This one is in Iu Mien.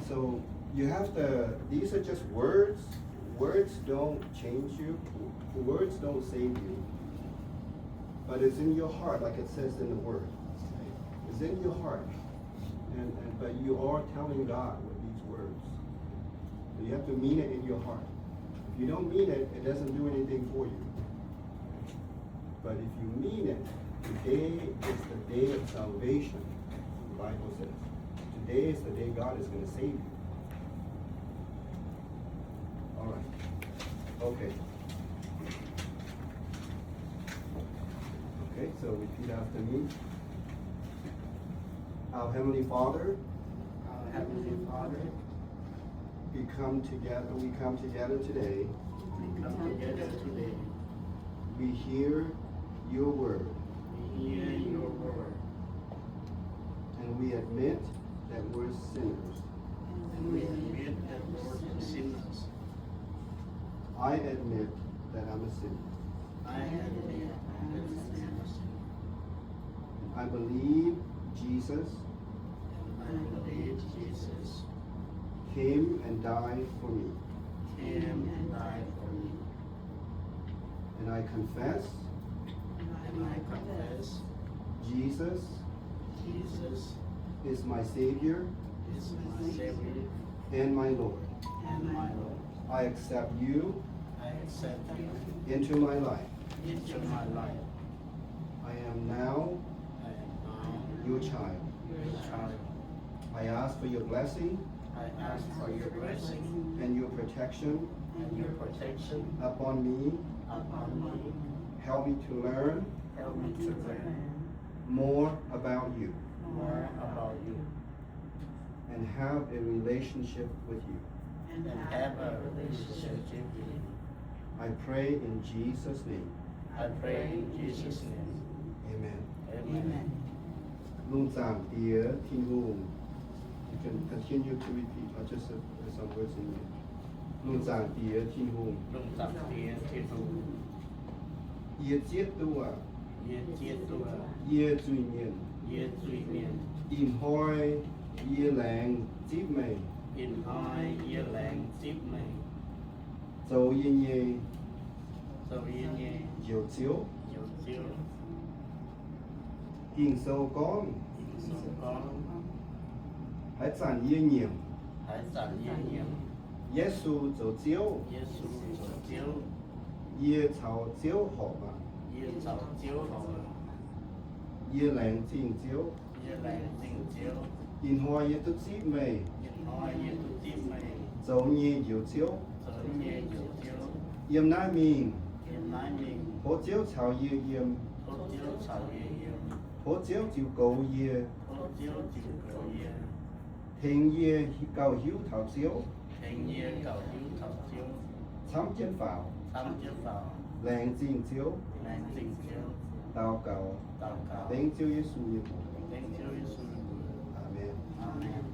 So you have to, these are just words. Words don't change you. Words don't save you. But it's in your heart, like it says in the word. It's in your heart. And, and, but you are telling God with these words. So you have to mean it in your heart. If you don't mean it, it doesn't do anything for you. But if you mean it, today is the day of salvation. The Bible says, today is the day God is gonna save you. All right. Okay. Okay, so repeat after me. Our Heavenly Father, our Heavenly Father, we come together, we come together today. We come together today. We hear your word. We hear your word. And we admit that we're sinners. And we admit that we're sinners. I admit that I'm a sinner. I admit that I'm a sinner. I believe Jesus, and I believe Jesus, came and died for me. Came and died for me. And I confess, and I confess, Jesus, Jesus, is my Savior, is my Savior, and my Lord. And my Lord. I accept you, I accept you, into my life. Into my life. I am now, I am now, your child. Your child. I ask for your blessing, I ask for your blessing, and your protection, and your protection, upon me, upon me. Help me to learn, help me to learn, more about you, more about you, and have a relationship with you. And have a relationship with you. I pray in Jesus' name. I pray in Jesus' name. Amen. Amen. Lungh zaangc Diex Tin-Hungh. You can continue to repeat, or just, uh, some words in there. Lungh zaangc Diex Tin-Hungh. Lungh zaangc Diex Tin-Hungh. Yie zieqv duqv yie zieqv duqv yie zuiz-mienh. Yie zuiz-mienh. Ih hnoi yie laengz zipv meih. Ih hnoi yie laengz zipv meih. Zoux yie nyei, zoux yie nyei njoux Ziouv. Njoux Ziouv. Ging-Sou gorngv, Ging-Sou gorngv, haaix zanc yie nyiemc, haaix zanc yie nyiemc, Yesu zoux Ziouv, Yesu zoux Ziouv, yie caux Ziouv horpc aqv. Yie caux Ziouv horpc aqv. Yie laengz zingh Ziouv. Yie laengz zingh Ziouv. Ih hnoi yie duqv zipv meih. Ih hnoi yie duqv zipv meih. Zoux nyei njoux Ziouv. Zoux nyei njoux Ziouv. Yiem naaiv mingh. Yiem naaiv mingh. Tov Ziouv caux yie yiem. Tov Ziouv caux yie yiem. Tov Ziouv ziux goux yie. Tov Ziouv ziux goux yie. Tengx yie gauh hiuv taux Ziouv. Tengx yie gauh hiuv taux Ziouv. Camv jienv faaux. Camv jienv faaux. Laengz zingh Ziouv. Laengz zingh Ziouv. Daux gaux. Daux gaux. Dengv Ziouv Yesu nyei mbuox. Dengv Ziouv Yesu nyei mbuox. Aamen. Aamen.